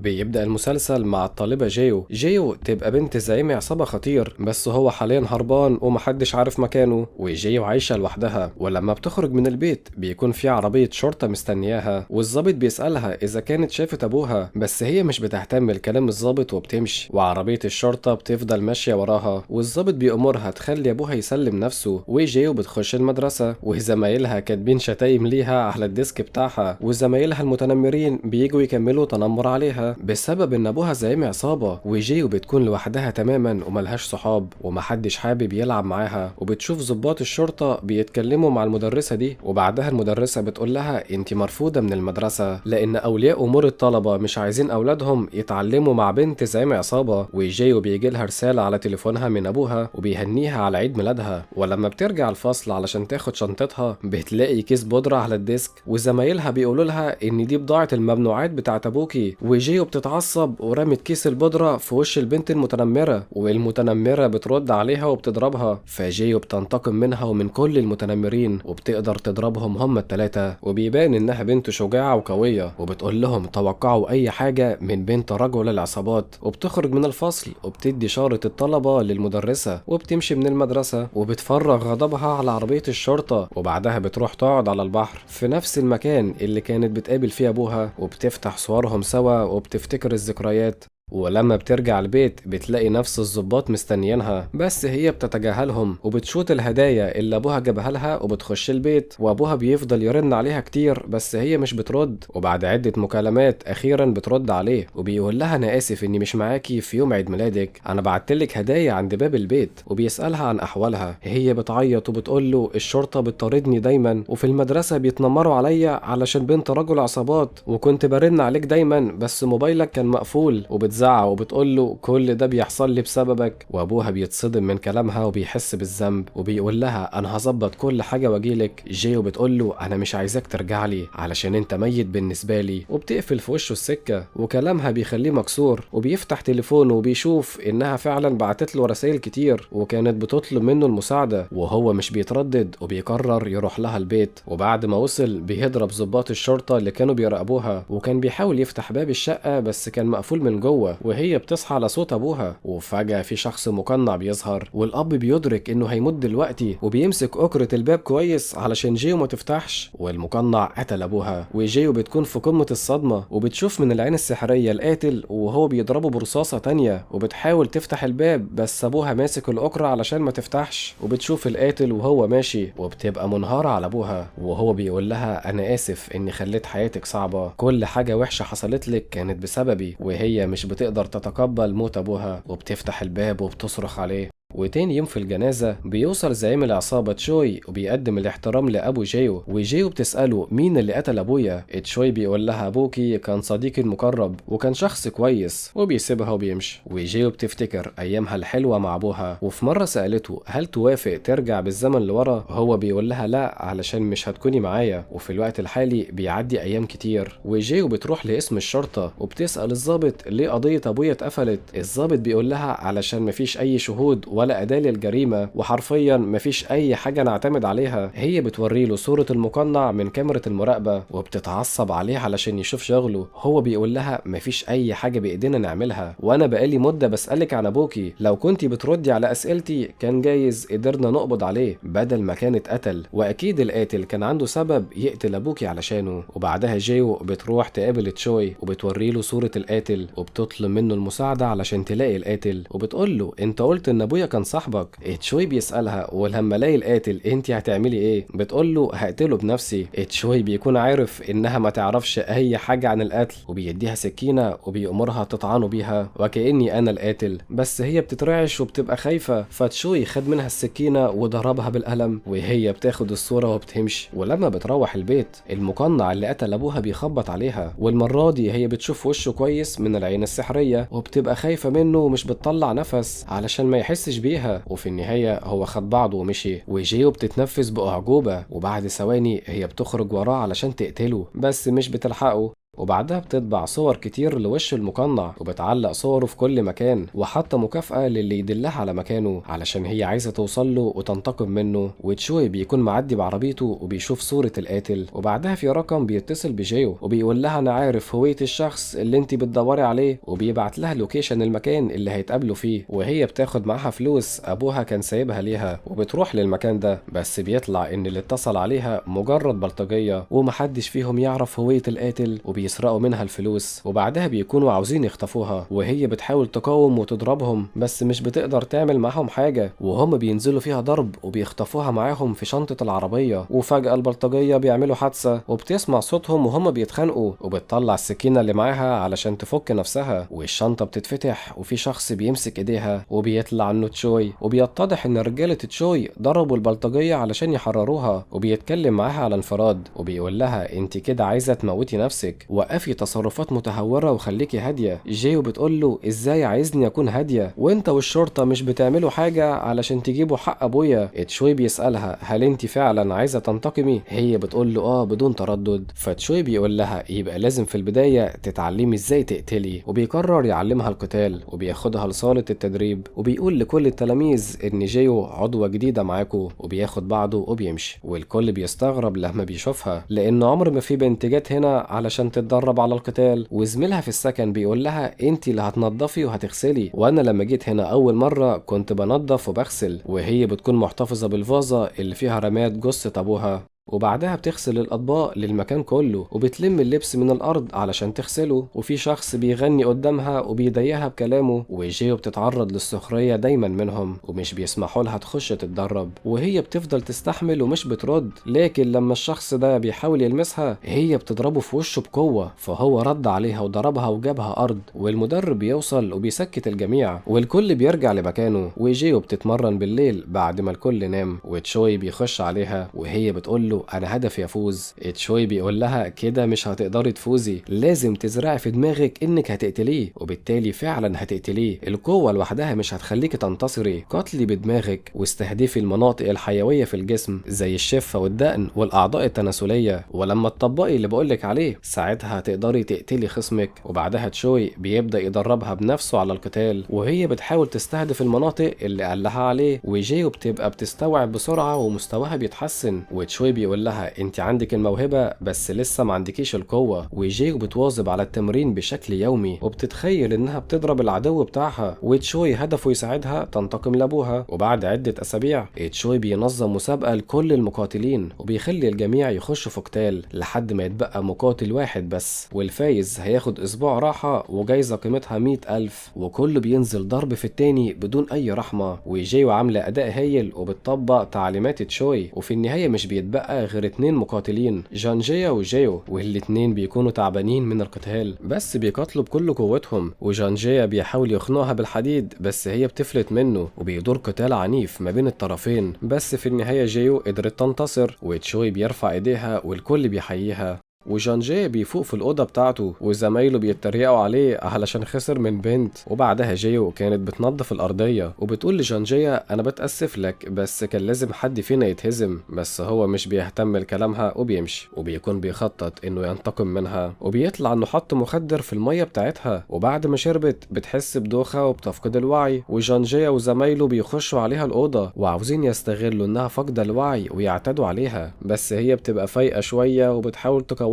بيبدأ المسلسل مع الطالبة جيو. جيو تبقى بنت زعيم عصابة خطير، بس هو حاليا هربان ومحدش عارف مكانه، وجيو عايشة لوحدها. ولما بتخرج من البيت بيكون في عربية شرطة مستنياها، والظابط بيسألها إذا كانت شافت أبوها، بس هي مش بتهتم لكلام الظابط وبتمشي، وعربية الشرطة بتفضل ماشية وراها، والظابط بيأمرها تخلي أبوها يسلم نفسه. وجيو بتخش المدرسة وزمايلها كاتبين شتايم ليها على ال desk بتاعها، وزمايلها المتنمرين بيجوا يكملوا تنمر عليها بسبب ان ابوها زعيم عصابة. وجيو بتكون لوحدها تماما وملهاش صحاب ومحدش حابب يلعب معاها، وبتشوف ضباط الشرطة بيتكلموا مع المدرسة دي، وبعدها المدرسة بتقول لها انت مرفوضة من المدرسة لان اولياء امور الطلبة مش عايزين اولادهم يتعلموا مع بنت زعيم عصابة. وجيو بيجي لها رسالة على تليفونها من ابوها وبيهنيها على عيد ميلادها، ولما بترجع الفصل علشان تاخد شنطتها بتلاقي كيس بودرة على ال desk، وزمايلها بيقولوا لها ان دي بضاعة الممنوعات بتاعت ابوكي. وجيو بتتعصب ورمت كيس البودرة في وش البنت المتنمرة، والمتنمرة بترد عليها وبتضربها، فجيو بتنتقم منها ومن كل المتنمرين وبتقدر تضربهم هم التلاتة، وبيبان انها بنت شجاعة وقوية، وبتقول لهم توقعوا اي حاجة من بنت رجل العصابات. وبتخرج من الفصل وبتدي شارة الطلبة للمدرسة وبتمشي من المدرسة، وبتفرغ غضبها على عربية الشرطة، وبعدها بتروح تقعد على البحر في نفس المكان اللي كانت بتقابل فيه ابوها، وبتفتح صورهم سوا وبتفتكر الذكريات. ولما بترجع البيت بتلاقي نفس الظباط مستنيينها، بس هي بتتجاهلهم وبتشوط الهدايا اللي ابوها جابها لها وبتخش البيت، وابوها بيفضل يرن عليها كتير بس هي مش بترد. وبعد عدة مكالمات اخيرا بترد عليه وبيقول لها انا اسف اني مش معاكي في يوم عيد ميلادك، انا بعتلك هدايا عند باب البيت. وبيسألها عن احوالها، هي بتعيط وبتقول له الشرطة بتطاردني دايما، وفي المدرسة بيتنمروا عليا علشان بنت رجل عصابات، وكنت برن عليك دايما بس موبايلك كان مقفول. وبتزعق وبتقول له كل ده بيحصل لي بسببك. وابوها بيتصدم من كلامها وبيحس بالذنب وبيقول لها انا هظبط كل حاجه واجيلك. جيو بتقول له انا مش عايزاك ترجع لي علشان انت ميت بالنسبه لي، وبتقفل في وشه السكه، وكلامها بيخليه مكسور. وبيفتح تليفونه وبيشوف انها فعلا بعتت له رسائل كتير وكانت بتطلب منه المساعده، وهو مش بيتردد وبيقرر يروح لها البيت. وبعد ما وصل بيضرب ضباط الشرطه اللي كانوا بيراقبوها، وكان بيحاول يفتح باب الشقه بس كان مقفول من جوه، وهي بتصحى على صوت ابوها. وفجأة في شخص مقنع بيظهر، والاب بيدرك انه هيموت دلوقتي وبيمسك أكرة الباب كويس علشان جيو ما تفتحش، والمقنع قتل ابوها. وجيو بتكون في قمة الصدمة وبتشوف من العين السحرية القاتل وهو بيضربه برصاصة تانية، وبتحاول تفتح الباب بس ابوها ماسك الأكرة علشان ما تفتحش، وبتشوف القاتل وهو ماشي وبتبقى منهارة على ابوها، وهو بيقول لها انا اسف اني خليت حياتك صعبة، كل حاجة وحشة حصلت لك كانت بسببي. وهي مش بتقدر تتقبل موت ابوها وبتفتح الباب وبتصرخ عليه. وتاني يوم في الجنازة بيوصل زعيم العصابة تشوي وبيقدم الاحترام لأبو جيو، وجيو بتسأله مين اللي قتل أبويا؟ تشوي بيقول لها أبوكي كان صديقي المقرب وكان شخص كويس، وبيسيبها وبيمشي. وجيو بتفتكر أيامها الحلوة مع أبوها، وفي مرة سألته هل توافق ترجع بالزمن لورا؟ هو بيقول لها لا علشان مش هتكوني معايا. وفي الوقت الحالي بيعدي أيام كتير، وجيو بتروح لقسم الشرطة وبتسأل الضابط ليه قضية أبويا اتقفلت؟ الضابط بيقول لها علشان مفيش أي شهود ولا أداة للجريمة، وحرفيا مفيش أي حاجة نعتمد عليها. هي بتوري له صورة المقنع من كاميرا المراقبة وبتتعصب عليه علشان يشوف شغله. هو بيقول لها مفيش أي حاجة بإيدينا نعملها، وأنا بقالي مدة بسألك عن أبوكي، لو كنتي بتردي على أسئلتي كان جايز قدرنا نقبض عليه بدل ما كان اتقتل، وأكيد القاتل كان عنده سبب يقتل أبوكي علشانه. وبعدها جيو بتروح تقابل تشوي وبتوري له صورة القاتل وبتطلب منه المساعدة علشان تلاقي القاتل، وبتقول له أنت قلت إن أبويا كان صاحبك. تشوي بيسألها ولما الاقي القاتل انت هتعملي ايه؟ بتقول له هقتله بنفسي. تشوي بيكون عارف انها ما تعرفش اي حاجة عن القتل، وبيديها سكينة وبيأمرها تطعنه بيها وكأني انا القاتل، بس هي بتترعش وبتبقى خايفة، فتشوي خد منها السكينة وضربها بالقلم، وهي بتاخد الصورة وبتمشي. ولما بتروح البيت المقنع اللي قتل ابوها بيخبط عليها، والمرة دي هي بتشوف وشه كويس من العين السحرية وبتبقى خايفة منه ومش بتطلع نفس علشان ما يحسش بيها. وفي النهاية هو خد بعضه ومشي، وجيو بتتنفس بأعجوبة، وبعد ثواني هي بتخرج وراه علشان تقتله بس مش بتلحقه. وبعدها بتطبع صور كتير لوش المقنع وبتعلق صوره في كل مكان، وحاطه مكافأة للي يدلها على مكانه علشان هي عايزة توصل له وتنتقم منه. وتشوي بيكون معدي بعربيته وبيشوف صورة القاتل، وبعدها في رقم بيتصل بجيو وبيقول لها انا عارف هوية الشخص اللي انت بتدوري عليه، وبيبعت لها location المكان اللي هيتقابلوا فيه، وهي بتاخد معاها فلوس ابوها كان سايبها ليها وبتروح للمكان ده، بس بيطلع ان اللي اتصل عليها مجرد بلطجية ومحدش فيهم يعرف هوية القاتل، وبيسرقوا منها الفلوس. وبعدها بيكونوا عاوزين يخطفوها وهي بتحاول تقاوم وتضربهم بس مش بتقدر تعمل معاهم حاجة، وهم بينزلوا فيها ضرب وبيخطفوها معاهم في شنطة العربية. وفجأة البلطجية بيعملوا حادثة وبتسمع صوتهم وهم بيتخانقوا، وبتطلع السكينة اللي معاها علشان تفك نفسها، والشنطة بتتفتح وفي شخص بيمسك ايديها وبيطلع انه تشوي، وبيتضح ان رجالة تشوي ضربوا البلطجية علشان يحرروها، وبيتكلم معاها على انفراد وبيقول لها انت كده عايزة تموتي نفسك، وقفي تصرفات متهورة وخليكي هادية. جيو بتقول له ازاي عايزني اكون هادية وانت والشرطة مش بتعملوا حاجة علشان تجيبوا حق ابويا؟ تشوي بيسألها هل انت فعلا عايزة تنتقمي؟ هي بتقول له اه بدون تردد. فتشوي بيقول لها يبقى لازم في البداية تتعلمي ازاي تقتلي، وبيقرر يعلمها القتال وبياخدها لصالة التدريب، وبيقول لكل التلاميذ ان جيو عضوة جديدة معاكو، وبياخد بعضه وبيمشي. والكل بيستغرب لما بيشوفها لان عمر ما في بنت جت هنا علشان تتدرب على القتال. وزميلها في السكن بيقول لها انت اللي هتنضفي وهتغسلي، وانا لما جيت هنا اول مرة كنت بنضف وبغسل. وهي بتكون محتفظة بالفازة اللي فيها رماد جثة ابوها. وبعدها بتغسل الأطباق للمكان كله وبتلم اللبس من الأرض علشان تغسله، وفي شخص بيغني قدامها وبيضايقها بكلامه، وجيو بتتعرض للسخرية دايما منهم ومش بيسمحوا لها تخش تتدرب، وهي بتفضل تستحمل ومش بترد. لكن لما الشخص ده بيحاول يلمسها هي بتضربه في وشه بقوة، فهو رد عليها وضربها وجابها أرض، والمدرب بيوصل وبيسكت الجميع والكل بيرجع لمكانه. وجيو بتتمرن بالليل بعد ما الكل نام، وتشوي بيخش عليها وهي بتقول له انا هدفي افوز. تشوي بيقول لها كده مش هتقدري تفوزي، لازم تزرعي في دماغك انك هتقتليه، وبالتالي فعلا هتقتليه، القوة لوحدها مش هتخليكي تنتصري، قتلي بدماغك واستهدفي المناطق الحيوية في الجسم زي الشفة والدقن والاعضاء التناسلية، ولما تطبقي اللي بقولك عليه ساعتها هتقدري تقتلي خصمك. وبعدها تشوي بيبدأ يدربها بنفسه على القتال، وهي بتحاول تستهدف المناطق اللي قال لها عليه، وجيو بتبقى بتستوعب بسرعة ومستواها بيتحسن. وتشوي بيقول لها انت عندك الموهبة بس لسه ما عندكيش القوة، وجيو بتواظب على التمرين بشكل يومي وبتتخيل انها بتضرب العدو بتاعها، وتشوي هدفه يساعدها تنتقم لابوها. وبعد عدة اسابيع تشوي بينظم مسابقة لكل المقاتلين وبيخلي الجميع يخشوا في قتال لحد ما يتبقى مقاتل واحد بس، والفايز هياخد اسبوع راحة وجايزة قيمتها 100,000، وكله بينزل ضرب في التاني بدون اي رحمة. وجيو عاملة اداء هايل وبتطبق تعليمات تشوي، وفي النهاية مش بيتبقى غير 2 مقاتلين، جانجيا وجيو، والاتنين بيكونوا تعبانين من القتال بس بيقاتلوا بكل قوتهم. وجانجيا بيحاول يخنقها بالحديد بس هي بتفلت منه، وبيدور قتال عنيف ما بين الطرفين، بس في النهاية جيو قدرت تنتصر، وتشوي بيرفع ايديها والكل بيحييها. وجانجي بيفوق في الأوضة بتاعته وزمايله بيتريقوا عليه علشان خسر من بنت. وبعدها جيو كانت بتنظف الأرضية وبتقول لجانجيا أنا بتأسف لك بس كان لازم حد فينا يتهزم، بس هو مش بيهتم لكلامها وبيمشي، وبيكون بيخطط إنه ينتقم منها. وبيطلع إنه حط مخدر في المية بتاعتها، وبعد ما شربت بتحس بدوخة وبتفقد الوعي، وجانجيا وزمايله بيخشوا عليها الأوضة وعاوزين يستغلوا إنها فاقدة الوعي ويعتدوا عليها، بس هي بتبقى فايقة شوية وبتحاول تقاومهم.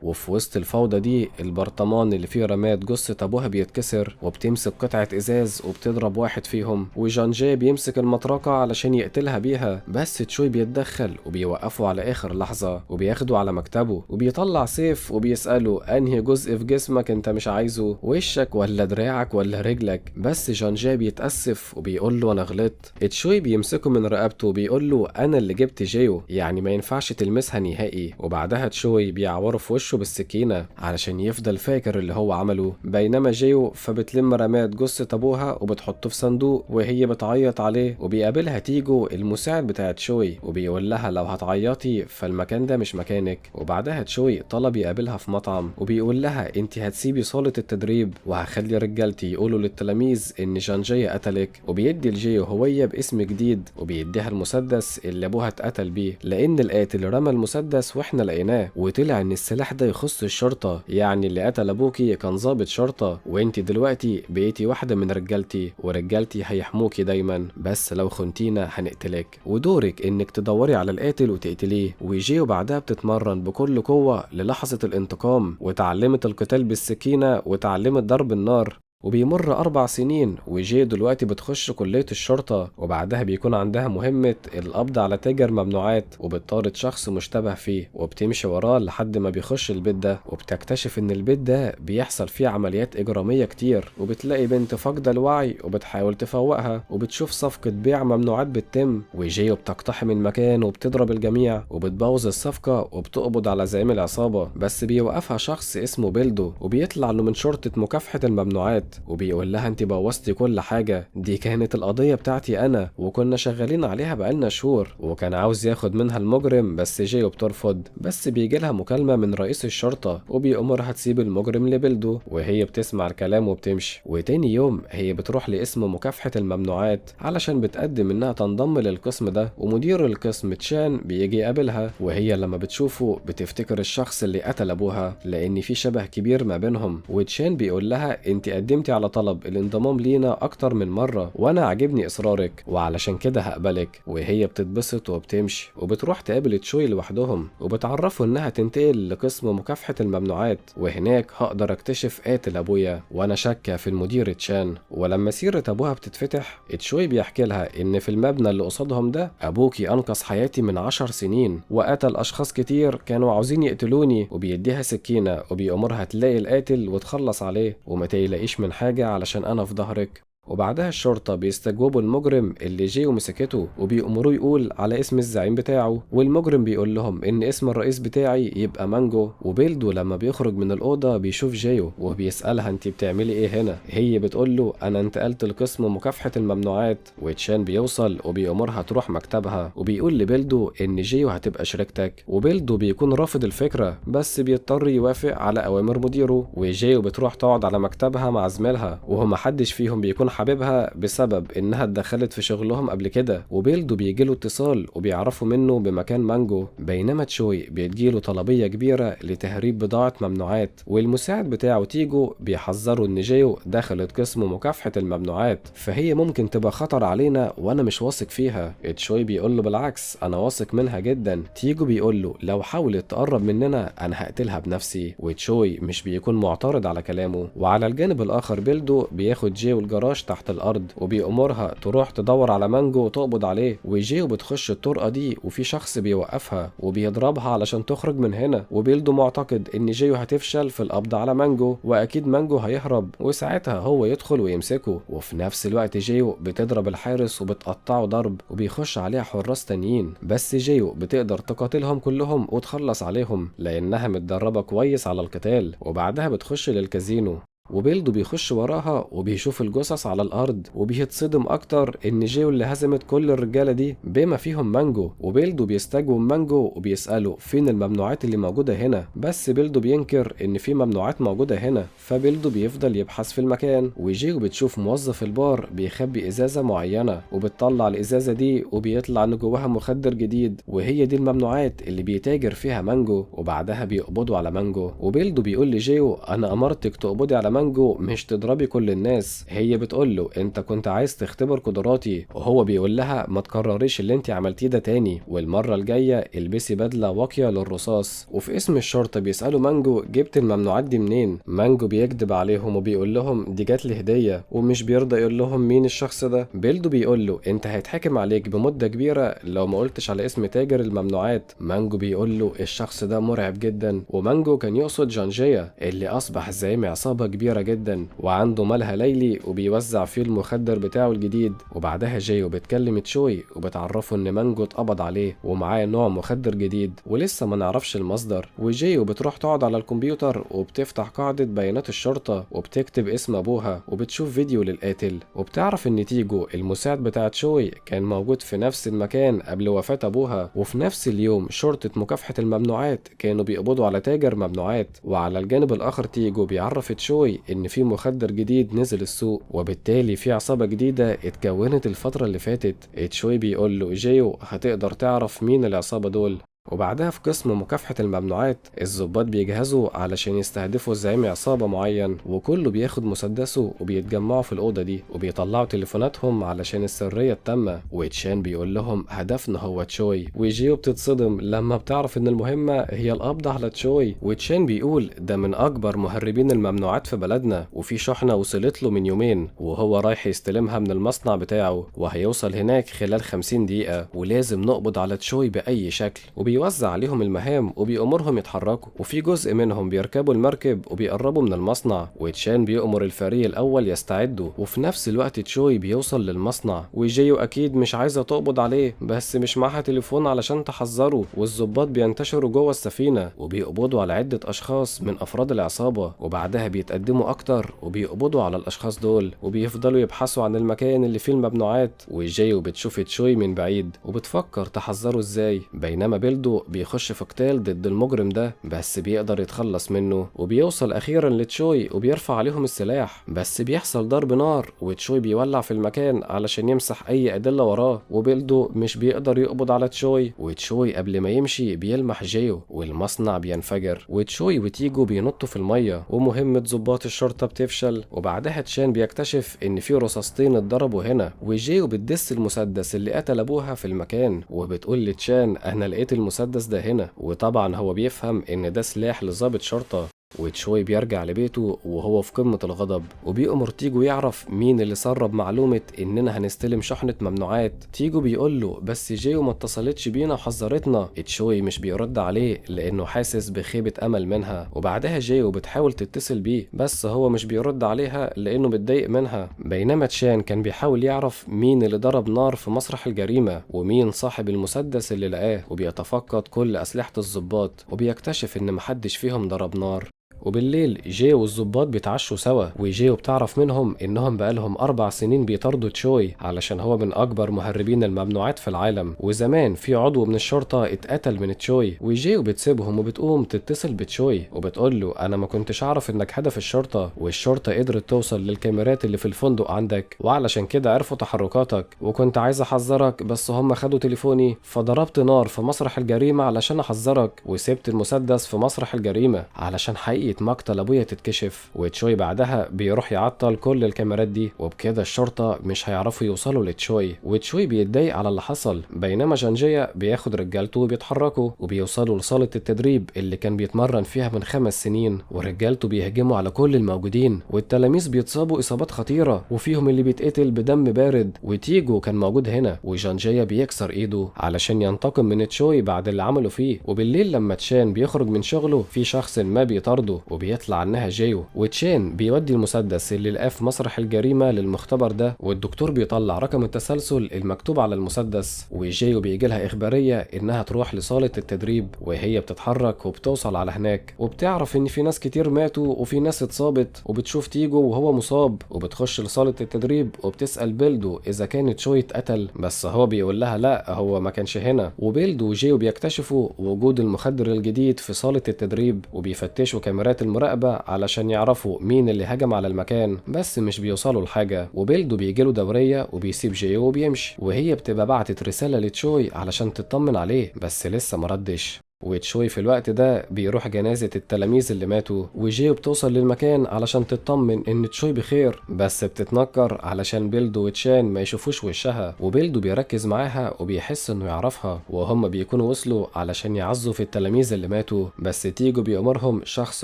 وفي وسط الفوضى دي البرطمان اللي فيه رماد جثة ابوها بيتكسر، وبتمسك قطعة ازاز وبتضرب واحد فيهم، وجانجي بيمسك المطرقة علشان يقتلها بيها، بس تشوي بيتدخل وبيوقفه على اخر لحظة وبياخده على مكتبه، وبيطلع سيف وبيسأله انهي جزء في جسمك انت مش عايزه، وشك ولا دراعك ولا رجلك؟ بس جانجي بيتأسف وبيقول له انا غلطت. تشوي بيمسكه من رقبته وبيقول له انا اللي جبت جيو، يعني ما ينفعش تلمسها نهائي. وبعدها تشوي بيعوره في وشه بالسكينة علشان يفضل فاكر اللي هو عمله. بينما جيو فبتلم رماد جثة ابوها وبتحطه في صندوق وهي بتعيط عليه. وبيقابلها تيجو المساعد بتاع تشوي وبيقول لها لو هتعيطي فالمكان ده مش مكانك. وبعدها تشوي طلب يقابلها في مطعم وبيقول لها انت هتسيبي صالة التدريب وهخلي رجالتي يقولوا للتلاميذ ان جانجيا قتلك. وبيدي لجيو هوية باسم جديد وبيديها المسدس اللي ابوها اتقتل بيه، لان القاتل رمى المسدس واحنا لقيناه، وطلع ان السلاح ده يخص الشرطة، يعني اللي قتل ابوكي كان ضابط شرطة، وانت دلوقتي بقيتي واحدة من رجالتي، ورجالتي هيحموكي دايما، بس لو خنتينا هنقتلك، ودورك انك تدوري على القاتل وتقتليه. وجيو بعدها بتتمرن بكل قوة للحظة الانتقام، وتعلمت القتال بالسكينة وتعلمت ضرب النار. وبيمر 4 سنين وجي دلوقتي بتخش كلية الشرطة، وبعدها بيكون عندها مهمة القبض على تاجر ممنوعات، وبتطارد شخص مشتبه فيه وبتمشي وراه لحد ما بيخش البيت ده، وبتكتشف ان البيت ده بيحصل فيه عمليات إجرامية كتير، وبتلاقي بنت فاقدة الوعي وبتحاول تفوقها، وبتشوف صفقة بيع ممنوعات بتتم، وجيو بتقتحم المكان وبتضرب الجميع وبتبوظ الصفقة وبتقبض على زعيم العصابة، بس بيوقفها شخص اسمه بيلدو، وبيطلع انه من شرطة مكافحة الممنوعات، وبيقول لها انت بوظتي كل حاجة، دي كانت القضية بتاعتي انا وكنا شغالين عليها بقالنا شهور، وكان عاوز ياخد منها المجرم بس جيو بترفض. بس بيجي لها مكالمة من رئيس الشرطة وبيأمرها تسيب المجرم لبلدو، وهي بتسمع الكلام وبتمشي. وتاني يوم هي بتروح لقسم مكافحة الممنوعات علشان بتقدم انها تنضم للقسم ده، ومدير القسم تشان بيجي يقابلها، وهي لما بتشوفه بتفتكر الشخص اللي قتل ابوها لان في شبه كبير ما بينهم. وتشان بيقول لها انت قدمتي على طلب الانضمام لينا اكتر من مرة وانا عاجبني اصرارك وعلشان كده هقبلك. وهي بتتبسط وبتمشي، وبتروح تقابل تشوي لوحدهم، وبتعرفوا انها تنتقل لقسم مكافحة الممنوعات، وهناك هقدر اكتشف قاتل ابويا وانا شاكة في المدير تشان. ولما سيرة ابوها بتتفتح تشوي بيحكي لها ان في المبنى اللي قصادهم ده ابوكي انقذ حياتي من 10 سنين وقتل اشخاص كتير كانوا عاوزين يقتلوني، وبيديها سكينة وبيأمرها تلاقي القاتل وتخلص عليه وما تقلقيش من حاجة علشان أنا في ظهرك. وبعدها الشرطة بيستجوبوا المجرم اللي جه ومسكته، وبيأمروه يقول على اسم الزعيم بتاعه، والمجرم بيقول لهم إن اسم الرئيس بتاعي يبقى مانجو. وبيلدو لما بيخرج من الأوضة بيشوف جيو وبيسألها انت بتعملي ايه هنا، هي بتقول له أنا انتقلت لقسم مكافحة الممنوعات. وتشان بيوصل وبيأمرها تروح مكتبها، وبيقول لبيلدو إن جيو هتبقى شريكتك، وبيلدو بيكون رافض الفكرة بس بيضطر يوافق على أوامر مديره. وجيو بتروح تقعد على مكتبها مع زميلها، وهو محدش فيهم بيكون حبيبها بسبب انها اتدخلت في شغلهم قبل كده. وبيلدو بيجيله اتصال وبيعرفوا منه بمكان مانجو، بينما تشوي بيجيله طلبية كبيرة لتهريب بضاعة ممنوعات، والمساعد بتاعه تيجو بيحذره ان جيو دخلت قسم مكافحة الممنوعات فهي ممكن تبقى خطر علينا وانا مش واثق فيها. تشوي بيقول له بالعكس انا واثق منها جدا. تيجو بيقول له لو حاولت تقرب مننا انا هقتلها بنفسي، وتشوي مش بيكون معترض على كلامه. وعلى الجانب الاخر بيلدو بياخد جيو الجراج تحت الارض وبيأمرها تروح تدور على مانجو وتقبض عليه. وجيو بتخش الطرقه دي وفي شخص بيوقفها وبيضربها علشان تخرج من هنا، وبيلدو معتقد ان جيو هتفشل في القبض على مانجو واكيد مانجو هيهرب وساعتها هو يدخل ويمسكه. وفي نفس الوقت جيو بتضرب الحارس وبتقطعه ضرب، وبيخش عليها حراس تانيين، بس جيو بتقدر تقاتلهم كلهم وتخلص عليهم لانها متدربه كويس على القتال. وبعدها بتخش للكازينو، وبيلدو بيخش وراها وبيشوف الجثث على الارض، وبيتصدم اكتر ان جيو اللي هزمت كل الرجاله دي بما فيهم مانجو. وبيلدو بيستجوب مانجو وبيساله فين الممنوعات اللي موجوده هنا، بس بيلدو بينكر ان في ممنوعات موجوده هنا، فبيلدو بيفضل يبحث في المكان. وجيو بتشوف موظف البار بيخبي ازازه معينه، وبتطلع الازازه دي وبيطلع ان جواها مخدر جديد، وهي دي الممنوعات اللي بيتاجر فيها مانجو. وبعدها بيقبضوا على مانجو، وبيلدو بيقول لجيو انا امرتك تقبضي على مانجو مش تضربي كل الناس. هي بتقول له انت كنت عايز تختبر قدراتي، وهو بيقول لها ما تكرريش اللي انت عملتيه ده تاني، والمره الجايه البسي بدله واقيه للرصاص. وفي اسم الشرطه بيسالوا مانجو جبت الممنوعات دي منين، مانجو بيكذب عليهم وبيقول لهم دي جات لي هديه، ومش بيرضى يقول لهم مين الشخص ده. بيلدو بيقول له انت هيتحكم عليك بمده كبيره لو ما قلتش على اسم تاجر الممنوعات. مانجو بيقول له الشخص ده مرعب جدا، ومانجو كان يقصد جانجيا اللي اصبح زعيم عصابه كبيرة جدا وعنده ملهى ليلي وبيوزع فيه المخدر بتاعه الجديد. وبعدها جيو بتكلم تشوي وبتعرفه ان مانجو اتقبض عليه ومعاه نوع مخدر جديد ولسه ما نعرفش المصدر. وجيو بتروح تقعد على الكمبيوتر وبتفتح قاعدة بيانات الشرطة وبتكتب اسم ابوها، وبتشوف فيديو للقاتل، وبتعرف ان تيجو المساعد بتاع تشوي كان موجود في نفس المكان قبل وفاة ابوها. وفي نفس اليوم شرطة مكافحة الممنوعات كانوا بيقبضوا على تاجر ممنوعات. وعلى الجانب الاخر تيجو بيعرف تشوي ان في مخدر جديد نزل السوق، وبالتالي في عصابة جديدة اتكونت الفترة اللي فاتت. تشوي بيقول له جيو هتقدر تعرف مين العصابة دول. وبعدها في قسم مكافحة الممنوعات الضباط بيجهزوا علشان يستهدفوا زعيم عصابة معين، وكله بياخد مسدسه وبيتجمعوا في الأوضة دي وبيطلعوا تليفوناتهم علشان السرية التامة. وتشان بيقول لهم هدفنا هو تشوي، وجيو بتتصدم لما بتعرف ان المهمة هي القبض على تشوي. وتشان بيقول ده من أكبر مهربين الممنوعات في بلدنا، وفي شحنة وصلت له من يومين وهو رايح يستلمها من المصنع بتاعه، وهيوصل هناك خلال 50 دقيقة، ولازم نقبض على تشوي بأي شكل. وبيوزع عليهم المهام وبيأمرهم يتحركوا، وفي جزء منهم بيركبوا المركب وبيقربوا من المصنع، وتشان بيأمر الفريق الأول يستعدوا. وفي نفس الوقت تشوي بيوصل للمصنع، وجيو أكيد مش عايزة تقبض عليه بس مش معاها تليفون علشان تحذره، والظباط بينتشروا جوه السفينة وبيقبضوا على عدة أشخاص من أفراد العصابة، وبعدها بيتقدموا أكتر وبيقبضوا على الأشخاص دول، وبيفضلوا يبحثوا عن المكان اللي فيه الممنوعات. وجيو بتشوف تشوي من بعيد وبتفكر تحذره ازاي، بينما بيلدو بيخش في قتال ضد المجرم ده بس بيقدر يتخلص منه، وبيوصل أخيرا لتشوي وبيرفع عليهم السلاح، بس بيحصل ضرب نار وتشوي بيولع في المكان علشان يمسح أي أدلة وراه، وبيلدو مش بيقدر يقبض على تشوي. وتشوي قبل ما يمشي بيلمح جيو والمصنع بينفجر، وتشوي وتيجو بينطوا في المية، ومهمة ضباط الشرطة بتفشل. وبعدها تشان بيكتشف إن في رصاصتين اتضربوا هنا، وجيو بتدس المسدس اللي قتل أبوها في المكان، وبتقول لتشان أنا لقيت المسدس ده هنا، وطبعا هو بيفهم إن ده سلاح لضابط شرطة. وتشوي بيرجع لبيته وهو في قمة الغضب، وبيأمر تيجو يعرف مين اللي سرب معلومة إننا هنستلم شحنة ممنوعات. تيجو بيقول له بس جيو ما اتصلتش بينا وحذرتنا. تشوي مش بيرد عليه لأنه حاسس بخيبة أمل منها. وبعدها جيو بتحاول تتصل بيه بس هو مش بيرد عليها لأنه متضايق منها. بينما تشان كان بيحاول يعرف مين اللي ضرب نار في مسرح الجريمة ومين صاحب المسدس اللي لقاه، وبيتفقد كل أسلحة الضباط وبيكتشف إن محدش فيهم ضرب نار. وبالليل جيو والظباط بيتعشوا سوا، وجيو بتعرف منهم انهم بقالهم 4 سنين بيطاردوا تشوي علشان هو من اكبر مهربين الممنوعات في العالم، وزمان في عضو من الشرطة اتقتل من تشوي. وجيو بتسيبهم وبتقوم تتصل بتشوي وبتقول له انا ما كنتش اعرف انك هدف الشرطة، والشرطة قدرت توصل للكاميرات اللي في الفندق عندك، وعلشان كده عرفوا تحركاتك، وكنت عايز احذرك بس هم خدوا تليفوني فضربت نار في مسرح الجريمة علشان احذرك، وسبت المسدس في مسرح الجريمة علشان حقيقة مقتل ابويا تتكشف. وتشوي بعدها بيروح يعطل كل الكاميرات دي، وبكده الشرطة مش هيعرفوا يوصلوا لتشوي، وتشوي بيتضايق على اللي حصل. بينما جانجيا بياخد رجالته وبيتحركوا وبيوصلوا لصالة التدريب اللي كان بيتمرن فيها من 5 سنين، ورجالته بيهجموا على كل الموجودين، والتلاميذ بيتصابوا اصابات خطيرة وفيهم اللي بيتقتل بدم بارد. وتيجو كان موجود هنا، وجانجيا بيكسر ايده علشان ينتقم من تشوي بعد اللي عمله فيه. وبالليل لما تشان بيخرج من شغله في شخص ما بيطارده وبيطلع انها جيو، وتشان بيودي المسدس اللي لقاه في مسرح الجريمة للمختبر ده، والدكتور بيطلع رقم التسلسل المكتوب على المسدس، وجيو بيجي لها اخبارية انها تروح لصاله التدريب، وهي بتتحرك وبتوصل على هناك، وبتعرف ان في ناس كتير ماتوا وفي ناس اتصابت، وبتشوف تيجو وهو مصاب، وبتخش لصاله التدريب وبتسال بيلدو اذا كانت تشوي اتقتل، بس هو بيقول لها لا هو ما كانش هنا. وبيلدو وجيو بيكتشفوا وجود المخدر الجديد في صاله التدريب، وبيفتشوا كاميرات المراقبة علشان يعرفوا مين اللي هجم على المكان، بس مش بيوصلوا لحاجة. وبيلدو بيجيله دورية وبيسيب جيو وبيمشي، وهي بتبقى بعتت رسالة لتشوي علشان تطمن عليه بس لسه مردش. وتشوي في الوقت ده بيروح جنازة التلاميذ اللي ماتوا، وجيو بتوصل للمكان علشان تطمن ان تشوي بخير، بس بتتنكر علشان بيلدو وتشان ما يشوفوش وشها. وبيلدو بيركز معاها وبيحس انه يعرفها، وهم بيكونوا وصلوا علشان يعزوا في التلاميذ اللي ماتوا، بس تيجو بيأمرهم شخص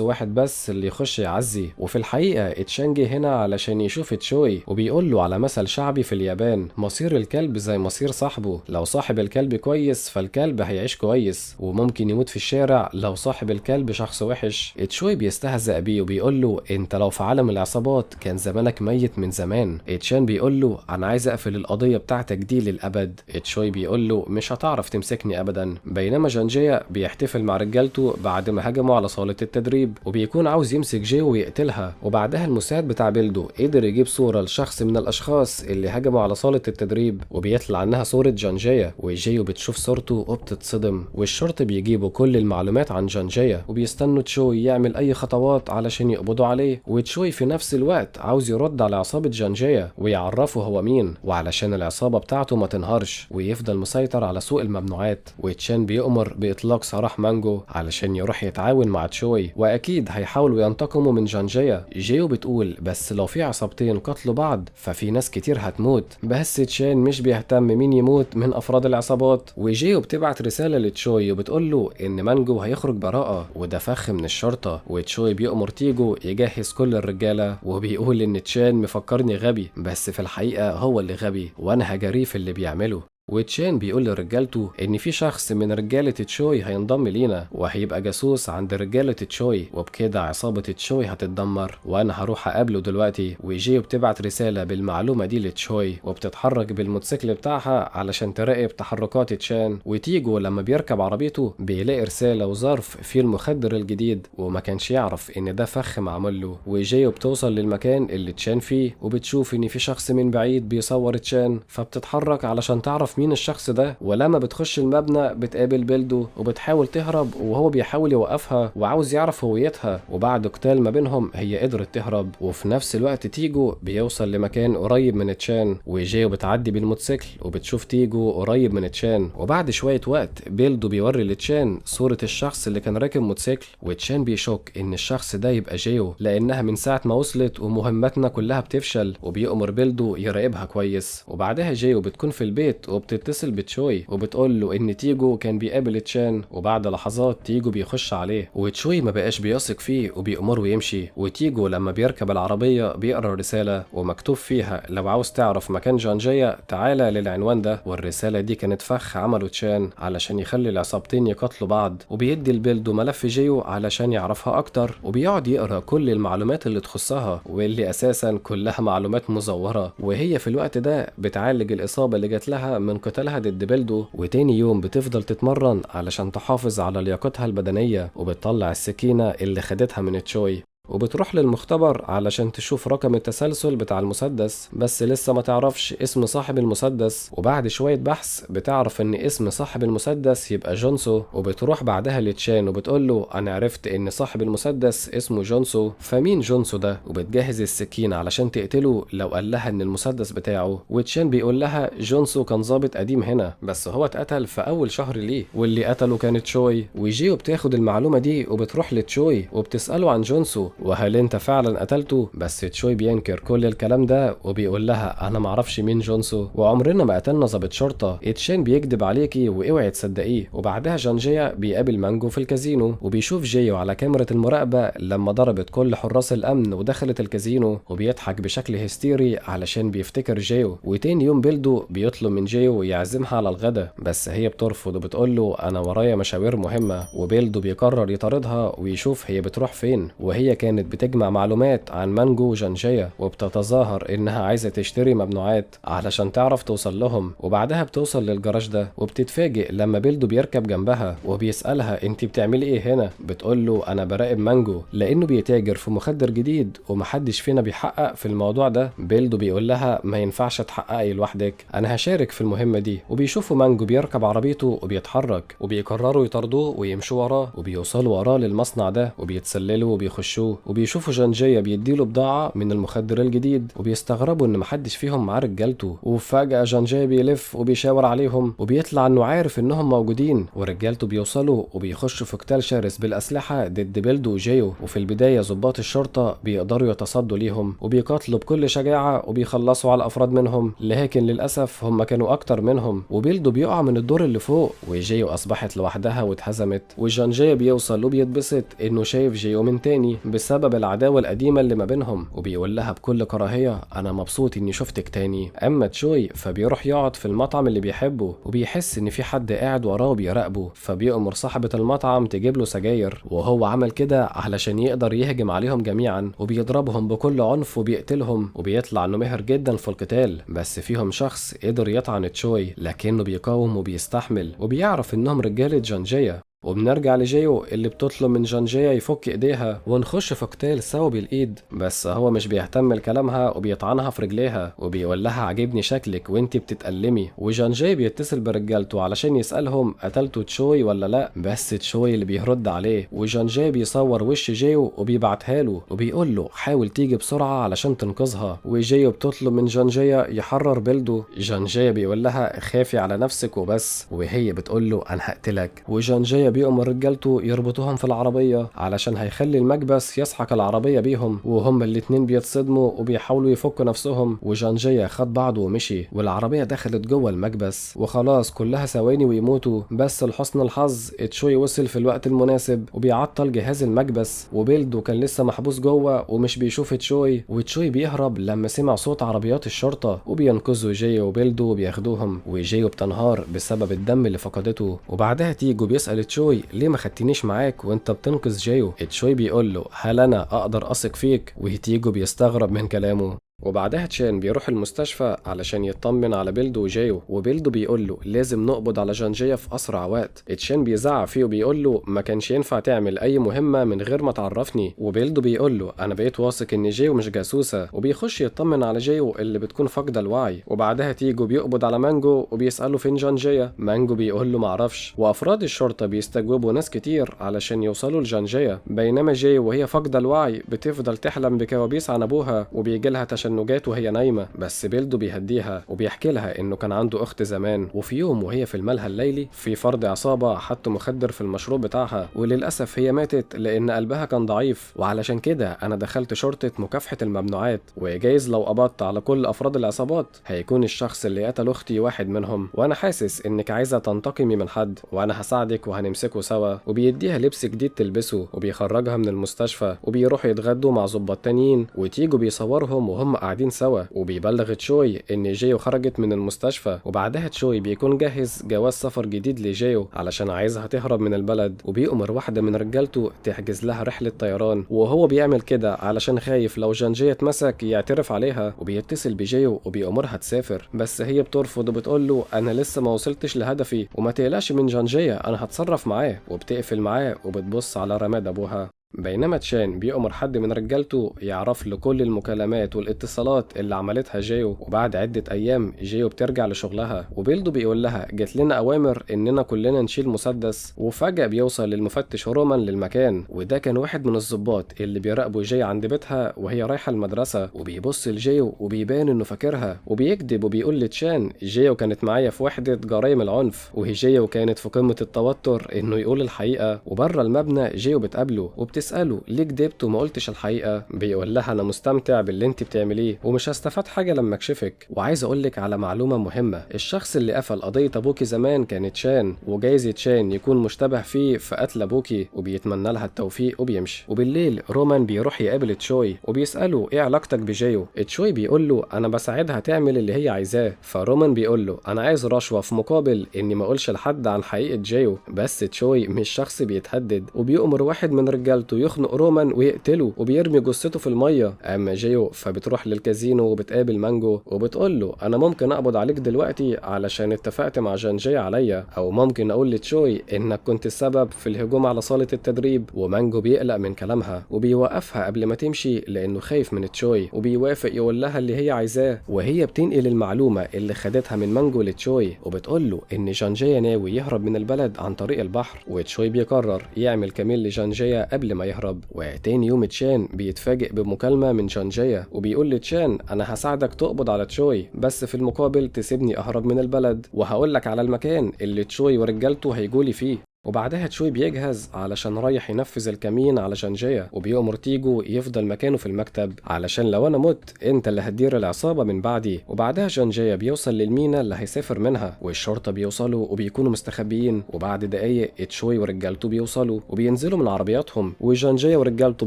واحد بس اللي يخش يعزي. وفي الحقيقة تشان جه هنا علشان يشوف تشوي، وبيقول له على مثل شعبي في اليابان، مصير الكلب زي مصير صاحبه، لو صاحب الكلب كويس فالكلب هيعيش كويس، وممكن يموت في الشارع لو صاحب الكلب شخص وحش. تشوي بيستهزأ بيه وبيقول له انت لو في عالم العصابات كان زمانك ميت من زمان. تشان بيقول له انا عايز اقفل القضية بتاعتك دي للابد. تشوي بيقول له مش هتعرف تمسكني ابدا. بينما جانجيا بيحتفل مع رجالته بعد ما هجموا على صالة التدريب، وبيكون عاوز يمسك جيو ويقتلها. وبعدها المساعد بتاع بيلدو قدر يجيب صورة لشخص من الاشخاص اللي هجموا على صالة التدريب، وبيطلع انها صورة جانجيا، وجيو بتشوف صورته وبتتصدم. والشرطة بيجيب وبيجيبوا كل المعلومات عن جانجيا، وبيستنوا تشوي يعمل اي خطوات علشان يقبضوا عليه. وتشوي في نفس الوقت عاوز يرد على عصابة جانجيا ويعرفه هو مين، وعلشان العصابة بتاعته ما تنهارش ويفضل مسيطر على سوق الممنوعات. وتشان بيؤمر بإطلاق سراح مانجو علشان يروح يتعاون مع تشوي، واكيد هيحاولوا ينتقموا من جانجيا. جيو بتقول بس لو في عصابتين قتلوا بعض ففي ناس كتير هتموت، بس تشان مش بيهتم مين يموت من افراد العصابات. وجيو بتبعت رسالة لتشوي وبتقول له ان مانجو هيخرج براءة وده فخ من الشرطة. وتشوي بيأمر تيجو يجهز كل الرجالة، وبيقول ان تشان مفكرني غبي، بس في الحقيقة هو اللي غبي وانا هجاريه في اللي بيعمله. وتشان بيقول لرجالته ان في شخص من رجالة تشوي هينضم لينا وهيبقى جاسوس عند رجالة تشوي، وبكده عصابة تشوي هتتدمر وانا هروح اقابله دلوقتي. وجيو بتبعت رسالة بالمعلومة دي لتشوي، وبتتحرك بالموتوسيكل بتاعها علشان تراقب تحركات تشان. وتيجو لما بيركب عربيته بيلاقي رسالة وظرف فيه المخدر الجديد، وما كانش يعرف ان ده فخ معمول له. وجيو بتوصل للمكان اللي تشان فيه، وبتشوف ان في شخص من بعيد بيصور تشان، فبتتحرك علشان تعرف مين الشخص ده. ولما بتخش المبنى بتقابل بيلدو وبتحاول تهرب، وهو بيحاول يوقفها وعاوز يعرف هويتها، وبعد قتال ما بينهم هي قدرت تهرب. وفي نفس الوقت تيجو بيوصل لمكان قريب من تشان، وجيو بتعدي بالموتوسيكل وبتشوف تيجو قريب من تشان. وبعد شوية وقت بيلدو بيوري لتشان صورة الشخص اللي كان راكب موتوسيكل، وتشان بيشك ان الشخص ده يبقى جيو، لانها من ساعة ما وصلت ومهمتنا كلها بتفشل، وبيأمر بيلدو يراقبها كويس. وبعدها جيو بتكون في البيت وبتتصل بتشوي وبتقول له ان تيجو كان بيقابل تشان، وبعد لحظات تيجو بيخش عليه، وتشوي ما بقاش بيثق فيه وبيأمره يمشي. وتيجو لما بيركب العربية بيقرا الرسالة ومكتوب فيها لو عاوز تعرف مكان جانجيا تعالى للعنوان ده. والرسالة دي كانت فخ عمله تشان علشان يخلي العصابتين يقاتلوا بعض، وبيدي البيلدو ملف جيو علشان يعرفها اكتر، وبيقعد يقرا كل المعلومات اللي تخصها واللي اساسا كلها معلومات مزورة. وهي في الوقت ده بتعالج الإصابة اللي جات لها من قتالها ضد بيلدو. وتاني يوم بتفضل تتمرن علشان تحافظ على لياقتها البدنية، وبتطلع السكينة اللي خدتها من تشوي، وبتروح للمختبر علشان تشوف رقم التسلسل بتاع المسدس، بس لسه ما تعرفش اسم صاحب المسدس. وبعد شوية بحث بتعرف ان اسم صاحب المسدس يبقى جونسو، وبتروح بعدها لتشان وبتقول له انا عرفت ان صاحب المسدس اسمه جونسو، فمين جونسو ده؟ وبتجهز السكينة علشان تقتله لو قال لها ان المسدس بتاعه. وتشان بيقول لها جونسو كان ضابط قديم هنا، بس هو اتقتل في اول شهر ليه، واللي قتله كان تشوي. وجيو بتاخد المعلومة دي وبتروح لتشوي وبتسأله عن جونسو وهل انت فعلا قتلته؟ بس تشوي بينكر كل الكلام ده وبيقول لها انا معرفش مين جونسو وعمرنا ما قتلنا ضابط شرطه، تشان بيكذب عليكي واوعي تصدقيه. وبعدها جانجيا بيقابل مانجو في الكازينو، وبيشوف جيو على كاميرا المراقبه لما ضربت كل حراس الامن ودخلت الكازينو، وبيضحك بشكل هستيري علشان بيفتكر جيو. وتاني يوم بيلدو بيطلب من جيو يعزمها على الغدا، بس هي بترفض وبتقول له انا ورايا مشاوير مهمه. وبيلدو بيقرر يطاردها ويشوف هي بتروح فين، وهي كانت بتجمع معلومات عن مانجو وجانجيا، وبتتظاهر انها عايزه تشتري ممنوعات علشان تعرف توصل لهم. وبعدها بتوصل للجراج ده وبتتفاجئ لما بيلدو بيركب جنبها وبيسألها انت بتعملي ايه هنا؟ بتقول له انا براقب مانجو لانه بيتاجر في مخدر جديد ومحدش فينا بيحقق في الموضوع ده. بيلدو بيقول لها ما ينفعش تحققي لوحدك، انا هشارك في المهمه دي. وبيشوفوا مانجو بيركب عربيته وبيتحرك، وبيقرروا يطاردوه ويمشوا وراه، وبيوصلوا وراه للمصنع ده وبيتسللوا وبيخشوه، وبيشوفوا جانجيا بيديله بضاعة من المخدر الجديد، وبيستغربوا ان محدش فيهم معاه رجالته. وفجأة جانجيا بيلف وبيشاور عليهم وبيطلع انه عارف انهم موجودين، ورجالته بيوصلوا وبيخشوا في قتال شرس بالاسلحة ضد بيلدو وجيو. وفي البداية ضباط الشرطة بيقدروا يتصدوا ليهم وبيقاتلوا بكل شجاعة وبيخلصوا على افراد منهم، لكن للاسف هم كانوا اكتر منهم. وبيلدو بيقع من الدور اللي فوق، وجيو اصبحت لوحدها واتهزمت. وجانجيا بيوصل وبيتبسط انه شايف جيو من تاني بسبب العداوة القديمة اللي ما بينهم، وبيقول لها بكل كراهية انا مبسوط اني شفتك تاني. اما تشوي فبيروح يقعد في المطعم اللي بيحبه، وبيحس ان في حد قاعد وراه بيراقبه، فبيأمر صاحبة المطعم تجيب له سجاير، وهو عمل كده علشان يقدر يهجم عليهم جميعا، وبيضربهم بكل عنف وبيقتلهم، وبيطلع انه ماهر جدا في القتال. بس فيهم شخص قدر يطعن تشوي، لكنه بيقاوم وبيستحمل، وبيعرف انهم رجالة جانجيا. وبنرجع لجيو اللي بتطلب من جانجيا يفك ايديها ونخش في قتال سوا بالايد، بس هو مش بيهتم لكلامها وبيطعنها في رجليها وبيقول لها عاجبني شكلك وانتي بتتألمي. وجانجيا بيتصل برجالته علشان يسألهم قتلتوا تشوي ولا لا، بس تشوي اللي بيرد عليه. وجانجيا بيصور وش جيو وبيبعتها له وبيقول له حاول تيجي بسرعة علشان تنقذها. وجيو بتطلب من جانجيا يحرر بلده، جانجيا بيقول لها خافي على نفسك وبس، وهي بتقول له انا هقتلك. وجانجيا بيأمر رجالته يربطوهم في العربية علشان هيخلي المكبس يسحق العربية بيهم، وهم الاتنين بيتصدموا وبيحاولوا يفكوا نفسهم. وجانجيا خد بعضه ومشي، والعربية دخلت جوه المكبس وخلاص كلها ثواني ويموتوا. بس لحسن الحظ تشوي وصل في الوقت المناسب وبيعطل جهاز المكبس، وبيلدو كان لسه محبوس جوه ومش بيشوف تشوي. وتشوي بيهرب لما سمع صوت عربيات الشرطة، وبينقذوا جيو وبيلدو وبياخدوهم، وجيو بتنهار بسبب الدم اللي فقدته. وبعدها تيجو بيسأل تشوي ليه ما خدتنيش معاك وانت بتنقذ جيو؟ تشوي بيقول له هل انا اقدر اثق فيك؟ وتيجو بيستغرب من كلامه. وبعدها تشان بيروح المستشفى علشان يطمن على بيلدو وجايو، وبيلدو بيقول له لازم نقبض على جانجيا في اسرع وقت. تشان بيزعق فيه وبيقول له ما كانش ينفع تعمل اي مهمة من غير ما تعرفني. وبيلدو بيقول له انا بقيت واثق ان جايو مش جاسوسه، وبيخش يطمن على جايو اللي بتكون فاقده الوعي. وبعدها تيجو بيقبض على مانجو وبيساله فين جانجيا، مانجو بيقول له معرفش. وافراد الشرطة بيستجوبوا ناس كتير علشان يوصلوا لجانجيا، بينما جايو وهي فاقده الوعي بتفضل تحلم بكوابيس عن ابوها وبيجي لها تشنجات وهي نايمة. بس بيلدو بيهديها وبيحكي لها انه كان عنده اخت زمان، وفي يوم وهي في الملهى الليلي في فرد عصابة حط مخدر في المشروب بتاعها، وللاسف هي ماتت لان قلبها كان ضعيف، وعلشان كده انا دخلت شرطه مكافحة الممنوعات، وجايز لو قبضت على كل افراد العصابات هيكون الشخص اللي قتل اختي واحد منهم، وانا حاسس انك عايزه تنتقمي من حد وانا هساعدك وهنمسكه سوا. وبيديها لبس جديد تلبسه وبيخرجها من المستشفى، وبيروحوا يتغدوا مع ظباط تانيين، وتيجوا بيصورهم وهم قاعدين سوا. وبيبلغ تشوي ان جيو خرجت من المستشفى. وبعدها تشوي بيكون جهز جواز سفر جديد لجيو علشان عايزها تهرب من البلد، وبيأمر واحدة من رجالته تحجز لها رحلة طيران، وهو بيعمل كده علشان خايف لو جانجيا اتمسك يعترف عليها. وبيتصل بجيو وبيأمرها تسافر، بس هي بترفض وبتقول له انا لسه ما وصلتش لهدفي وما تقلقش من جانجيا انا هتصرف معاه، وبتقفل معاه وبتبص على رماد ابوها. بينما تشان بيأمر حد من رجالته يعرف له كل المكالمات والاتصالات اللي عملتها جيو. وبعد عدة أيام جيو بترجع لشغلها، وبيلدو بيقول لها جات لنا أوامر إننا كلنا نشيل مسدس. وفجأة بيوصل للمفتش رومان للمكان، وده كان واحد من الضباط اللي بيراقبوا جيو عند بيتها وهي رايحة المدرسة، وبيبص لجيو وبيبان إنه فاكرها، وبيكذب وبيقول لتشان جيو كانت معايا في وحدة جرائم العنف. وهي جيو كانت في قمة التوتر إنه يقول الحقيقة. وبره المبنى جيو بتقابله وبتسأله ليه كدبت وما قلتش الحقيقة؟ بيقول لها أنا مستمتع باللي انت بتعمليه ومش هستفاد حاجة لما اكشفك، وعايز أقولك على معلومة مهمة، الشخص اللي قفل قضية أبوكي زمان كان تشان، وجايز تشان يكون مشتبه فيه في قتل أبوكي، وبيتمنى لها التوفيق وبيمشي. وبالليل رومان بيروح يقابل تشوي وبيسأله ايه علاقتك بجيو؟ تشوي بيقول له أنا بساعدها تعمل اللي هي عايزاه. فرومان بيقول له أنا عايز رشوة في مقابل إني ما أقولش لحد عن حقيقة جيو. بس تشوي مش شخص بيتهدد، وبيؤمر واحد من رجالته يخنق رومان ويقتله وبيرمي جثته في المية. اما جيو فبتروح للكازينو وبتقابل مانجو وبتقول له انا ممكن اقبض عليك دلوقتي علشان اتفقت مع جانجي عليا، او ممكن اقول لتشوي انك كنت السبب في الهجوم على صاله التدريب. ومانجو بيقلق من كلامها وبيوقفها قبل ما تمشي لانه خايف من تشوي، وبيوافق يقول لها اللي هي عايزاه. وهي بتنقل المعلومة اللي خدتها من مانجو لتشوي وبتقول له ان جانجيا ناوي يهرب من البلد عن طريق البحر. وتشوي بيقرر يعمل كمين لجانجيا قبل ما يهرب. وتاني يوم تشان بيتفاجئ بمكالمة من جانجيا وبيقول لتشان انا هساعدك تقبض على تشوي، بس في المقابل تسيبني اهرب من البلد، وهقولك على المكان اللي تشوي ورجالته هيجولي فيه. وبعدها تشوي بيجهز علشان رايح ينفذ الكمين على جانجيا، وبيأمر تيجو يفضل مكانه في المكتب علشان لو انا مت انت اللي هتدير العصابة من بعدي. وبعدها جانجيا بيوصل للمينا اللي هيسافر منها، والشرطة بيوصلوا وبيكونوا مستخبيين. وبعد دقايق تشوي ورجالته بيوصلوا وبينزلوا من عربياتهم، وجانجيا ورجالته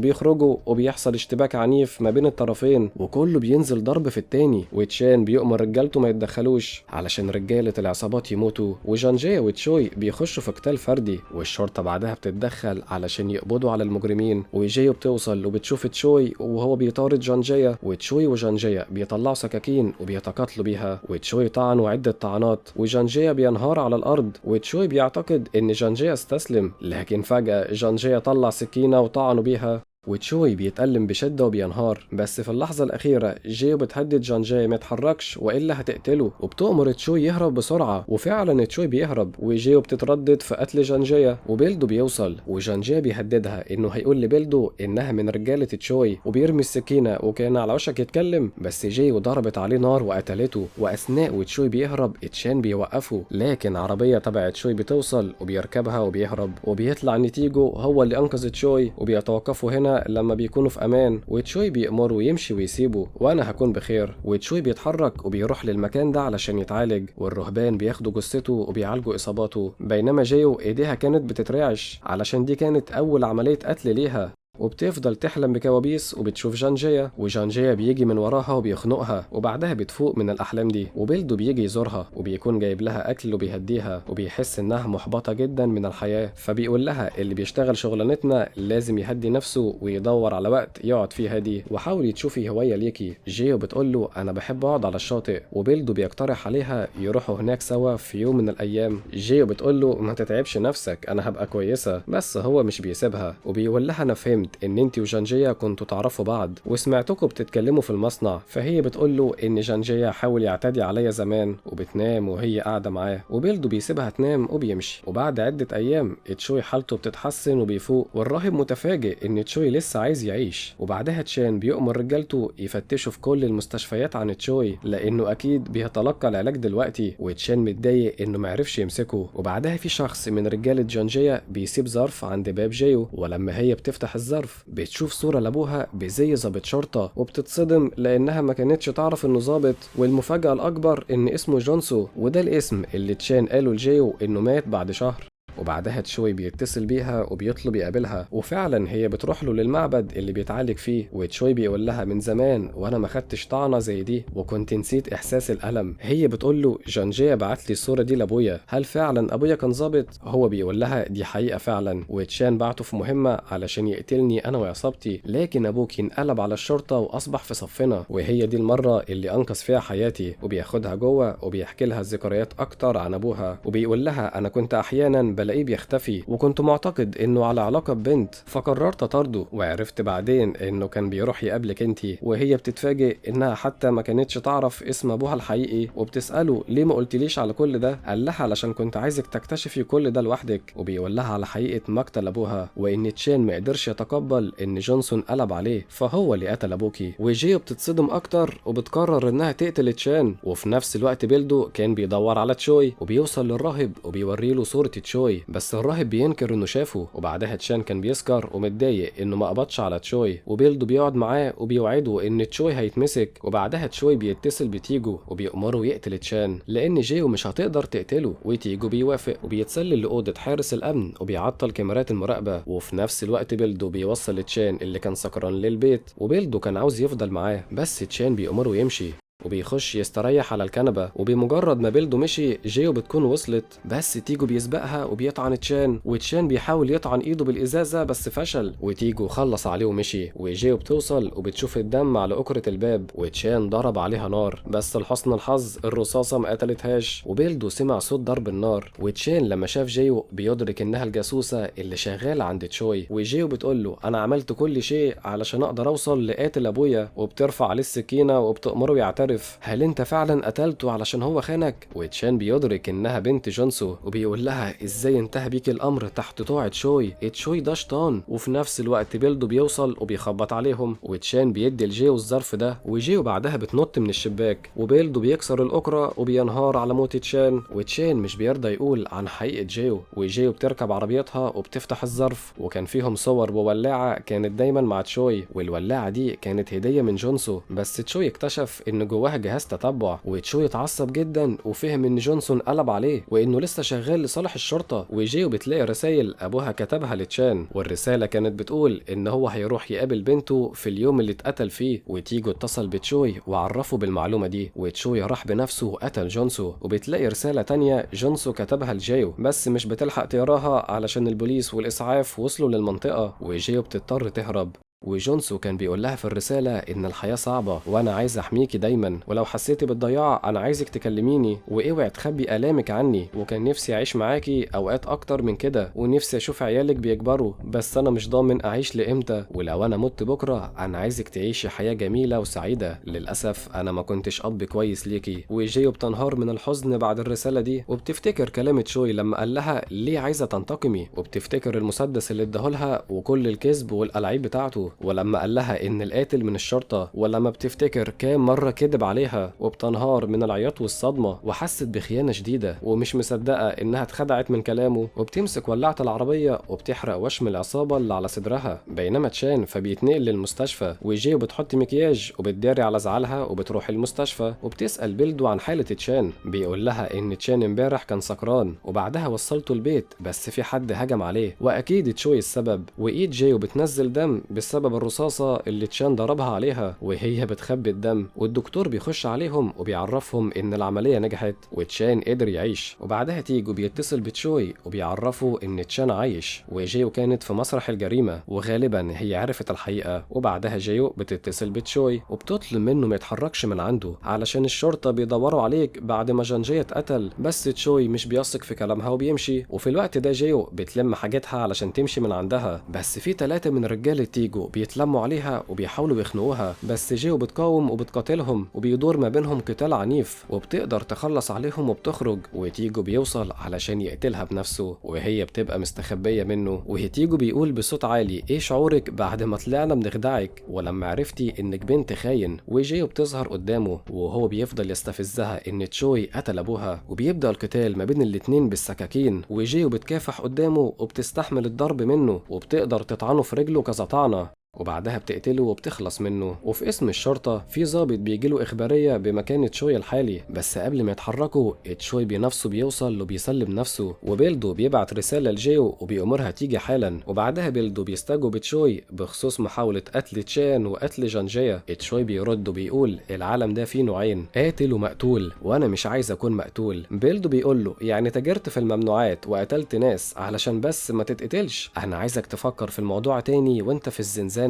بيخرجوا، وبيحصل اشتباك عنيف ما بين الطرفين وكله بينزل ضرب في التاني. وتشان بيؤمر رجالته ما يتدخلوش علشان رجالة العصابات يموتوا، وجانجيا وتشوي بيخشوا في قتال فردي. فردي. والشرطة بعدها بتتدخل علشان يقبضوا على المجرمين. وجيو بتوصل وبتشوف تشوي وهو بيطارد جانجيا، وتشوي وجانجيا بيطلعوا سكاكين وبيتقاتلوا بيها، وتشوي طعنوا عدة طعنات وجانجيا بينهار على الأرض. وتشوي بيعتقد إن جانجيا استسلم، لكن فجأة جانجيا طلع سكينة وطعنوا بيها، وتشوي بيتألم بشدة وبينهار. بس في اللحظة الأخيرة جيو بتهدد جانجيا ما يتحركش وإلا هتقتله، وبتأمر تشوي يهرب بسرعة، وفعلا تشوي بيهرب. وجيو بتتردد في قتل جانجيا، وبيلدو بيوصل، وجانجيا بيهددها إنه هيقول لبيلدو إنها من رجالة تشوي، وبيرمي السكينة وكان على وشك يتكلم، بس جيو ضربت عليه نار وقتلته. وأثناء وتشوي بيهرب تشان بيوقفه، لكن عربية تبع تشوي بتوصل وبيركبها وبيهرب، وبيطلع نتيجه هو اللي أنقذ تشوي. وبيتوقفوا هنا لما بيكونوا في امان، وتشوي بيأمره يمشي ويسيبه وانا هكون بخير. وتشوي بيتحرك وبيروح للمكان ده علشان يتعالج، والرهبان بياخدوا جثته وبيعالجوا اصاباته، بينما جيو ايديها كانت بتترعش علشان دي كانت اول عملية قتل ليها. وبتفضل تحلم بكوابيس وبتشوف جانجيا، وجانجيا بيجي من وراها وبيخنقها، وبعدها بتفوق من الأحلام دي. وبيلدو بيجي يزورها وبيكون جايب لها أكل وبيهديها، وبيحس إنها محبطة جدا من الحياة، فبيقول لها اللي بيشتغل شغلانتنا لازم يهدي نفسه ويدور على وقت يقعد فيه هادي، وحاولي تشوفي هواية ليكي. جيو بتقول له أنا بحب أقعد على الشاطئ، وبيلدو بيقترح عليها يروحوا هناك سوا في يوم من الأيام. جيو بتقول له ما تتعبش نفسك أنا هبقى كويسة، بس هو مش بيسيبها وبيقول لها أنا فهمت ان انتي وجانجيا كنتوا تعرفوا بعض وسمعتكم بتتكلموا في المصنع. فهي بتقول له ان جانجيا حاول يعتدي عليا زمان، وبتنام وهي قاعدة معاه، وبيلدو بيسيبها تنام وبيمشي. وبعد عده ايام تشوي حالته بتتحسن وبيفوق، والراهب متفاجئ ان تشوي لسه عايز يعيش. وبعدها تشان بيؤمر رجالته يفتشوا في كل المستشفيات عن تشوي لانه اكيد بيتلقى العلاج دلوقتي، وتشان متضايق انه معرفش يمسكه. وبعدها في شخص من رجاله جانجيا بيسيب ظرف عند باب جيو، ولما هي بتفتح الظرف بتشوف صورة لابوها بزي ظابط شرطة، وبتتصدم لانها ما كانتش تعرف انه ظابط. والمفاجأة الاكبر ان اسمه جونسو، وده الاسم اللي تشان قاله لجيو انه مات بعد شهر. وبعدها تشوي بيتصل بيها وبيطلب يقابلها، وفعلا هي بتروح له للمعبد اللي بيتعالج فيه. وتشوي بيقول لها من زمان وانا ما خدتش طعنه زي دي وكنت نسيت احساس الالم. هي بتقول له جانجيا بعت لي الصورة دي لابويا، هل فعلا ابويا كان ظابط؟ هو بيقول لها دي حقيقة فعلا، وتشان بعته في مهمة علشان يقتلني انا وعصابتي، لكن ابوك انقلب على الشرطة واصبح في صفنا، وهي دي المرة اللي انقذ فيها حياتي. وبياخدها جوه وبيحكي لها ذكريات اكتر عن ابوها، وبيقول لها انا كنت احيانا بلاقيه بيختفي وكنت معتقد انه على علاقة ببنت فقررت اطارده، وعرفت بعدين انه كان بيروح يقابلك انتي. وهي بتتفاجئ انها حتى ما كانتش تعرف اسم ابوها الحقيقي، وبتساله ليه ما قلتليش على كل ده؟ قال لها علشان كنت عايزك تكتشفي كل ده لوحدك. وبيقول لها على حقيقة مقتل ابوها، وان تشين ما قدرش يتقبل ان جونسون قلب عليه فهو اللي قتل ابوكي. وجيو بتتصدم اكتر وبتقرر انها تقتل تشان. وفي نفس الوقت بيلدو كان بيدور على تشوي، وبيوصل للراهب وبيوري له صوره تشوي، بس الراهب بينكر انه شافه. وبعدها تشان كان بيسكر ومتضايق انه ما قبضش على تشوي، وبيلدو بيقعد معاه وبيوعده ان تشوي هيتمسك. وبعدها تشوي بيتصل بتيجو وبيأمره يقتل تشان لان جيو مش هتقدر تقتله، وتيجو بيوافق وبيتسلل لأوضة حارس الامن وبيعطل كاميرات المراقبة. وفي نفس الوقت بيلدو بيوصل تشان اللي كان سكران للبيت، وبيلدو كان عاوز يفضل معاه بس تشان بيأمره يمشي، وبيخش يستريح على الكنبة. وبمجرد ما بيلدو مشي جيو بتكون وصلت، بس تيجو بيسبقها وبيطعن تشان، وتشان بيحاول يطعن ايده بالازازة بس فشل، وتيجو خلص عليه ومشي. وجيو بتوصل وبتشوف الدم على أكرة الباب، وتشان ضرب عليها نار بس لحسن الحظ الرصاصة ما قتلتهاش. وبيلدو سمع صوت ضرب النار، وتشان لما شاف جيو بيدرك انها الجاسوسة اللي شغالة عند تشوي. وجيو بتقول له انا عملت كل شيء علشان اقدر اوصل لقاتل ابويا، وبترفع عليه السكينة وبتأمره يعترف، هل انت فعلا قتلته علشان هو خانك؟ وتشان بيدرك انها بنت جونسو، وبيقول لها ازاي انتهى بيك الامر تحت طوع تشوي، تشوي ده شيطان. وفي نفس الوقت بيلدو بيوصل وبيخبط عليهم، وتشان بيدي لجيو الظرف ده، وجيو بعدها بتنط من الشباك، وبيلدو بيكسر الاكره وبينهار على موت تشان. وتشان مش بيرضى يقول عن حقيقة جيو، وجيو بتركب عربيتها وبتفتح الظرف، وكان فيهم صور وولاعه كانت دايما مع تشوي، والولاعه دي كانت هديه من جونسو، بس تشوي اكتشف ان جواها جواها جهاز تتبع. وتشوي اتعصب جدا وفهم ان جونسون قلب عليه وانه لسه شغال لصالح الشرطة. وجيو بتلاقي رسائل ابوها كتبها لتشان، والرسالة كانت بتقول ان هو هيروح يقابل بنته في اليوم اللي اتقتل فيه. وتيجو اتصل بتشوي وعرفه بالمعلومه دي، وتشوي راح بنفسه وقتل جونسو. وبتلاقي رسالة تانية جونسو كتبها لجيو، بس مش بتلحق تقراها علشان البوليس والاسعاف وصلوا للمنطقة، وجيو بتضطر تهرب. وجونسو كان بيقول لها في الرسالة إن الحياة صعبة وأنا عايز أحميكي دايما، ولو حسيتي بالضياع أنا عايزك تكلميني، واوعي تخبي آلامك عني، وكان نفسي أعيش معاكي أوقات أكتر من كده، ونفسي أشوف عيالك بيكبروا، بس أنا مش ضامن أعيش لإمتى، ولو أنا مت بكرة أنا عايزك تعيشي حياة جميلة وسعيدة، للأسف أنا ما كنتش أب كويس ليكي. وجيو بتنهار من الحزن بعد الرسالة دي، وبتفتكر كلام تشوي لما قال لها ليه عايزة تنتقمي، وبتفتكر المسدس اللي اداهولها وكل الكذب والألعاب بتاعته، ولما قال لها ان القاتل من الشرطة، ولما بتفتكر كام مرة كذب عليها، وبتنهار من العياط والصدمه، وحست بخيانه شديدة ومش مصدقه انها اتخدعت من كلامه، وبتمسك ولاعه العربية وبتحرق وشم العصابة اللي على صدرها. بينما تشان فبيتنقل للمستشفى، وجيو بتحط مكياج وبتداري على زعلها وبتروح المستشفى، وبتسال بيلدو عن حاله تشان، بيقول لها ان تشان امبارح كان سكران وبعدها وصلته البيت، بس في حد هجم عليه واكيد تشوي السبب، وايد جيو بتنزل دم بسبب الرصاصة اللي تشان ضربها عليها وهي بتخبي الدم. والدكتور بيخش عليهم وبيعرفهم ان العملية نجحت وتشان قدر يعيش. وبعدها تيجو بيتصل بتشوي وبيعرفه ان تشان عايش، وجيو كانت في مسرح الجريمة وغالبا هي عرفت الحقيقة. وبعدها جيو بتتصل بتشوي وبتطلب منه ما يتحركش من عنده علشان الشرطة بيدوروا عليك بعد ما جانجيا اتقتل، بس تشوي مش بيثق في كلامها وبيمشي. وفي الوقت ده جيو بتلم حاجتها علشان تمشي من عندها، بس في 3 من رجالة تيجو بيتلموا عليها وبيحاولوا يخنقوها، بس جيو بتقاوم وبتقاتلهم وبيدور ما بينهم قتال عنيف، وبتقدر تخلص عليهم وبتخرج. وتيجو بيوصل علشان يقتلها بنفسه وهي بتبقى مستخبية منه. وتيجو بيقول بصوت عالي ايه شعورك بعد ما طلعنا بنخدعك ولما عرفتي انك بنت خاين؟ وجيو بتظهر قدامه وهو بيفضل يستفزها ان تشوي قتل ابوها، وبيبدأ القتال ما بين الاتنين بالسكاكين، وجيو بتكافح قدامه وبتستحمل الضرب منه وبتقدر تطعنه في رجله كذا طعنة، وبعدها بتقتله وبتخلص منه. وفي اسم الشرطة في ضابط بيجيله إخبارية بمكان تشوي الحالي، بس قبل ما يتحركوا تشوي بنفسه بيوصل وبيسلم نفسه، وبيلدو بيبعت رسالة لجيو وبيأمرها تيجي حالا. وبعدها بيلدو بيستجوب تشوي بخصوص محاولة قتل تشان وقتل جانجيا. تشوي بيرد وبيقول العالم ده فيه نوعين، قاتل ومقتول، وانا مش عايز اكون مقتول. بيلدو بيقول له يعني تاجرت في الممنوعات وقتلت ناس علشان بس ما تتقتلش، انا عايزك تفكر في الموضوع تاني وانت في الزنزانة.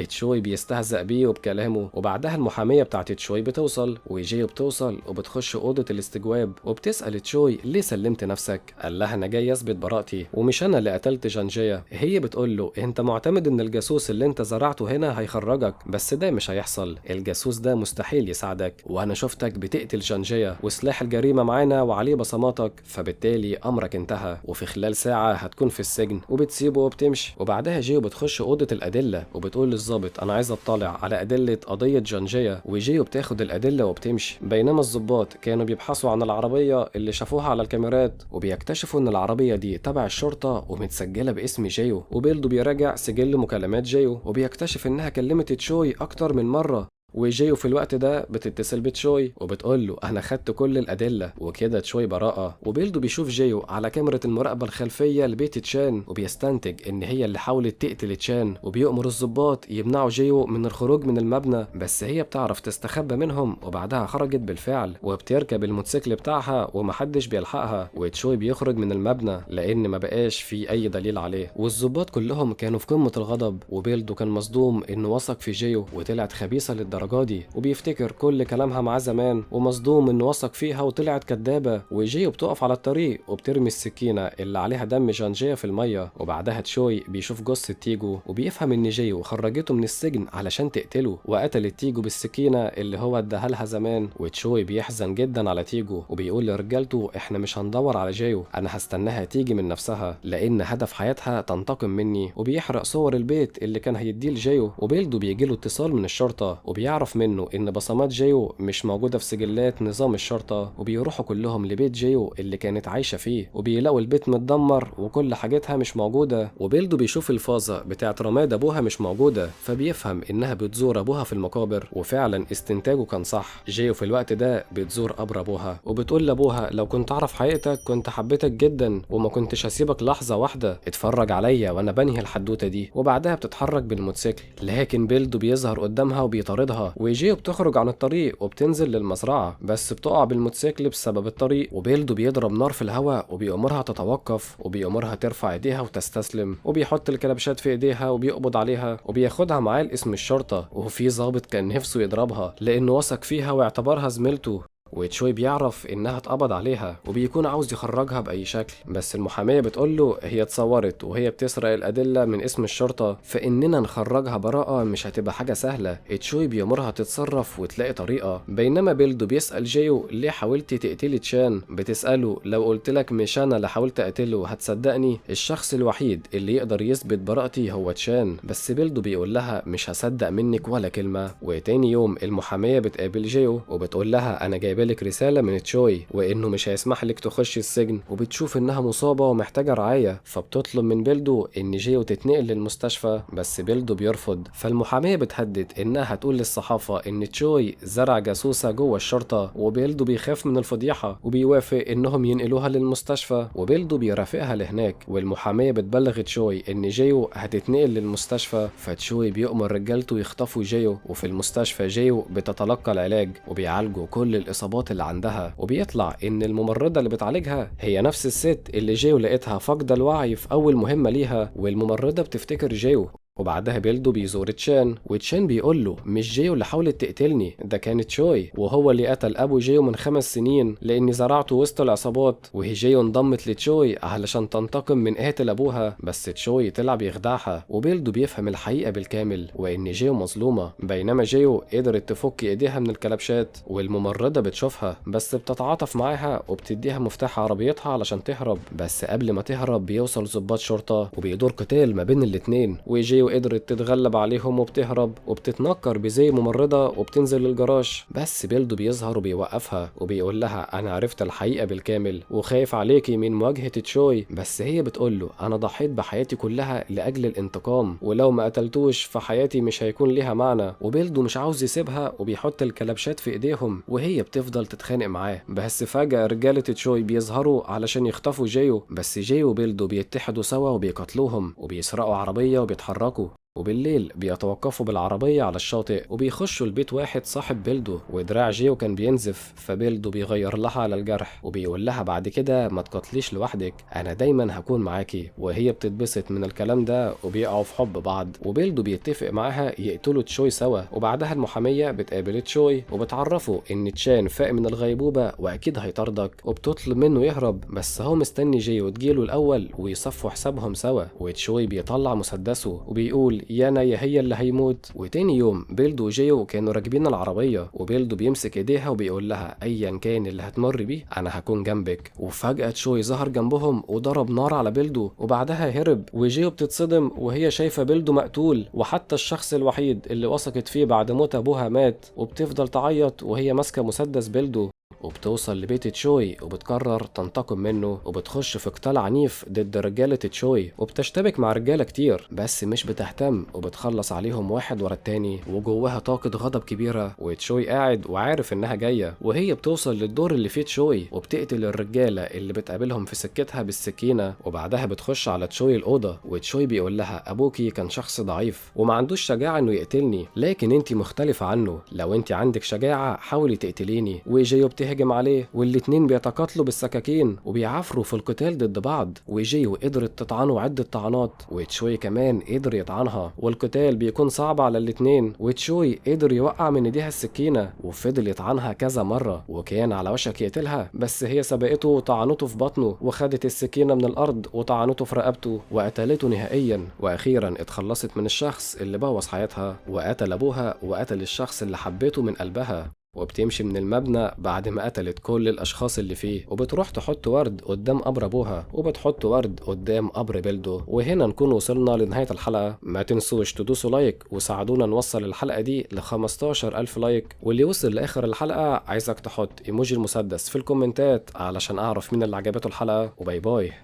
تشوي بيستهزأ بيه وبكلامه. وبعدها المحامية بتاعت تشوي بتوصل، وجيو بتوصل وبتخش أوضة الاستجواب وبتسأل تشوي ليه سلمت نفسك؟ قال لها أنا جاي أثبت براءتي ومش أنا اللي قتلت جانجيا. هي بتقول له أنت معتمد إن الجاسوس اللي أنت زرعته هنا هيخرجك، بس ده مش هيحصل، الجاسوس ده مستحيل يساعدك، وأنا شفتك بتقتل جانجيا وسلاح الجريمة معانا وعليه بصماتك، فبالتالي أمرك انتهى وفي خلال ساعة هتكون في السجن. وبتسيبه وبتمشي. وبعدها جيو بتخش أوضة الأدلة وبتقول للظابط انا عايز اطلع على ادلة قضية جانجيا، وجيو بتاخد الادلة وبتمشي. بينما الظباط كانوا بيبحثوا عن العربية اللي شافوها على الكاميرات، وبيكتشفوا ان العربية دي تبع الشرطة ومتسجله باسم جيو. وبيلدو بيراجع سجل مكالمات جيو وبيكتشف انها كلمت تشوي اكتر من مرة. وجيو في الوقت ده بتتصل بتشوي وبتقول له انا خدت كل الادلة وكده تشوي براءه. وبيلدو بيشوف جيو على كاميرا المراقبة الخلفية لبيت تشان وبيستنتج ان هي اللي حاولت تقتل تشان، وبيؤمر الضباط يمنعوا جيو من الخروج من المبنى، بس هي بتعرف تستخبى منهم وبعدها خرجت بالفعل وبتركب الموتوسيكل بتاعها ومحدش بيلحقها. وتشوي بيخرج من المبنى لان ما بقاش في اي دليل عليه، والضباط كلهم كانوا في قمة الغضب، وبيلدو كان مصدوم انه وثق في جيو وطلعت خبيثة للدرجة دي، وبيفتكر كل كلامها معاه زمان ومصدوم انه وثق فيها وطلعت كدابه. وجيو بتقف على الطريق وبترمي السكينة اللي عليها دم جانجيا في المية. وبعدها تشوي بيشوف جثة تيجو وبيفهم ان جيو خرجته من السجن علشان تقتله، وقتلت تيجو بالسكينة اللي هو اداها لها زمان. وتشوي بيحزن جدا على تيجو وبيقول لرجالته احنا مش هندور على جيو، انا هستناها تيجي من نفسها لان هدف حياتها تنتقم مني. وبيحرق صور البيت اللي كان هيديه لجيو. وبيلدو بيجيله اتصال من الشرطة وبيعرف وبيعرف منه إن بصمات جيو مش موجودة في سجلات نظام الشرطة. وبيروحوا كلهم لبيت جيو اللي كانت عايشة فيه، وبيلاقوا البيت متدمر وكل حاجتها مش موجودة. وبيلدو بيشوف الفازة بتاعت رماد أبوها مش موجودة، فبيفهم إنها بتزور أبوها في المقابر، وفعلا استنتاجه كان صح. جيو في الوقت ده بتزور قبر أبوها وبتقول لأبوها لو كنت أعرف حقيقتك كنت حبيتك جدا وما كنتش هسيبك لحظة واحدة، اتفرج عليا وأنا بنهي الحدوتة دي. وبعدها بتتحرك بالموتوسيكل، لكن بيلدو بيظهر قدامها وبيطاردها، وجيو بتخرج عن الطريق وبتنزل للمزرعة، بس بتقع بالموتوسيكل بسبب الطريق. وبيلدو بيضرب نار في الهواء وبيأمرها تتوقف، وبيأمرها ترفع ايديها وتستسلم، وبيحط الكلبشات في ايديها وبيقبض عليها وبياخدها معاه لقسم الشرطة. وفي ضابط كان نفسه يضربها لانه وثق فيها واعتبرها زميلته. وتشوي بيعرف انها اتقبض عليها وبيكون عاوز يخرجها باي شكل، بس المحاميه بتقوله هي اتصورت وهي بتسرق الادله من قسم الشرطه، فاننا نخرجها براءه مش هتبقى حاجه سهله. تشوي بيأمرها تتصرف وتلاقي طريقه. بينما بيلدو بيسأل جيو ليه حاولتي تقتلي تشان؟ بتسأله لو قلت لك مش انا اللي حاولت اقتله هتصدقني؟ الشخص الوحيد اللي يقدر يثبت براءتي هو تشان. بس بيلدو بيقول لها مش هصدق منك ولا كلمه. وتاني يوم المحاميه بتقابل جيو وبتقول لها انا جايبه لك رسالة من تشوي وإنه مش هيسمح لك تخشي السجن، وبتشوف إنها مصابة ومحتاجة رعاية، فبتطلب من بيلدو إن جيو تتنقل للمستشفى، بس بيلدو بيرفض. فالمحامية بتهدد إنها هتقول للصحافة إن تشوي زرع جاسوسة جوه الشرطة، وبيلدو بيخاف من الفضيحة وبيوافق إنهم ينقلوها للمستشفى، وبيلدو بيرافقها لهناك. والمحامية بتبلغ تشوي إن جيو هتتنقل للمستشفى، فتشوي بيؤمر رجالته يخطفوا جيو. وفي المستشفى جيو بتتلقى العلاج وبيعالجوا كل الإصابات اللي عندها، وبيطلع ان الممرضة اللي بتعالجها هي نفس الست اللي جيو لقيتها فاقدة الوعي في اول مهمة ليها، والممرضة بتفتكر جيو. وبعدها بيلدو بيزور تشان، وتشان بيقول له مش جيو اللي حاولت تقتلني، ده كانت تشوي، وهو اللي قتل ابو جيو من 5 سنين لاني زرعته وسط العصابات، وهي جيو انضمت لتشوي علشان تنتقم من قاتل ابوها، بس تشوي طلع بيخدعها. وبيلدو بيفهم الحقيقة بالكامل وان جيو مظلومة، بينما جيو قدرت تفك ايديها من الكلبشات، والممرضة بتشوفها بس بتتعاطف معاها وبتديها مفتاح عربيتها علشان تهرب. بس قبل ما تهرب بيوصل ضباط شرطة وبيدور قتال ما بين الاتنين، وجيو قدرت تتغلب عليهم وبتهرب وبتتنكر بزي ممرضة وبتنزل للجراج. بس بيلدو بيظهر وبيوقفها وبيقول لها انا عرفت الحقيقة بالكامل وخايف عليكي من مواجهة تشوي، بس هي بتقول له انا ضحيت بحياتي كلها لاجل الانتقام، ولو ما قتلتوش فحياتي مش هيكون ليها معنى. وبيلدو مش عاوز يسيبها وبيحط الكلبشات في ايديهم وهي بتفضل تتخانق معاه. بس فجأة رجالة تشوي بيظهروا علشان يخطفوا جيو، بس جيو وبيلدو بيتحدوا سوا وبيقتلوهم وبيسرقوا عربية وبيتحركوا. وبالليل بيتوقفوا بالعربية على الشاطئ وبيخشوا البيت واحد صاحب بيلدو، ودراع جيو كان بينزف، فبيلدو بيغير لها على الجرح وبيقول لها بعد كده ما تقتليش لوحدك، انا دايما هكون معاكي. وهي بتتبسط من الكلام ده وبيقعوا في حب بعض، وبيلدو بيتفق معاها يقتلوا تشوي سوا. وبعدها المحامية بتقابل تشوي وبتعرفه ان تشان فاق من الغيبوبة واكيد هيطاردك، وبتطلب منه يهرب، بس هو مستني جيو تجيله الاول ويصفوا حسابهم سوا. وتشوي بيطلع مسدسه وبيقول يا انا يا هي اللي هيموت. وتاني يوم بيلدو وجيو كانوا راكبين العربية، وبيلدو بيمسك ايديها وبيقول لها ايا كان اللي هتمر بيه انا هكون جنبك. وفجأة تشوي ظهر جنبهم وضرب نار على بيلدو وبعدها هرب. وجيو بتتصدم وهي شايفة بيلدو مقتول، وحتى الشخص الوحيد اللي وثقت فيه بعد موت ابوها مات، وبتفضل تعيط وهي ماسكة مسدس بيلدو. وبتوصل لبيت تشوي وبتقرر تنتقم منه، وبتخش في قتال عنيف ضد رجالة تشوي، وبتشتبك مع رجالة كتير بس مش بتهتم، وبتخلص عليهم واحد ورا التاني، وجواها طاقة غضب كبيرة. وتشوي قاعد وعارف انها جاية، وهي بتوصل للدور اللي فيه تشوي وبتقتل الرجالة اللي بتقابلهم في سكتها بالسكينة. وبعدها بتخش على تشوي الأوضة، وتشوي بيقول لها ابوكي كان شخص ضعيف وما عندوش شجاعة انه يقتلني، لكن انتي مختلفة عنه، لو انتي عندك شجاعة حاولي تقتليني. وجيو بتهجم عليه والاتنين بيتقاتلوا بالسكاكين وبيعافروا في القتال ضد بعض، وجيو قدرت تطعنه عدة طعنات، وتشوي كمان قدر يطعنها، والقتال بيكون صعب على الاتنين، وتشوي قدر يوقع من ايديها السكينة وفضل يطعنها كذا مرة وكان على وشك يقتلها، بس هي سبقته وطعنته في بطنه وخدت السكينة من الأرض وطعنته في رقبته وقتلته نهائيا. وأخيرا اتخلصت من الشخص اللي بوظ حياتها وقتل أبوها وقتل الشخص اللي حبته من قلبها. وبتمشي من المبنى بعد ما قتلت كل الاشخاص اللي فيه، وبتروح تحط ورد قدام قبر ابوها، وبتحط ورد قدام قبر بيلدو. وهنا نكون وصلنا لنهاية الحلقة. ما تنسوش تدوسوا like وساعدونا نوصل الحلقة دي ل 15000 like، واللي وصل لاخر الحلقة عايزك تحط ايموجي المسدس في الكومنتات علشان اعرف مين اللي عجبته الحلقة. و bye bye.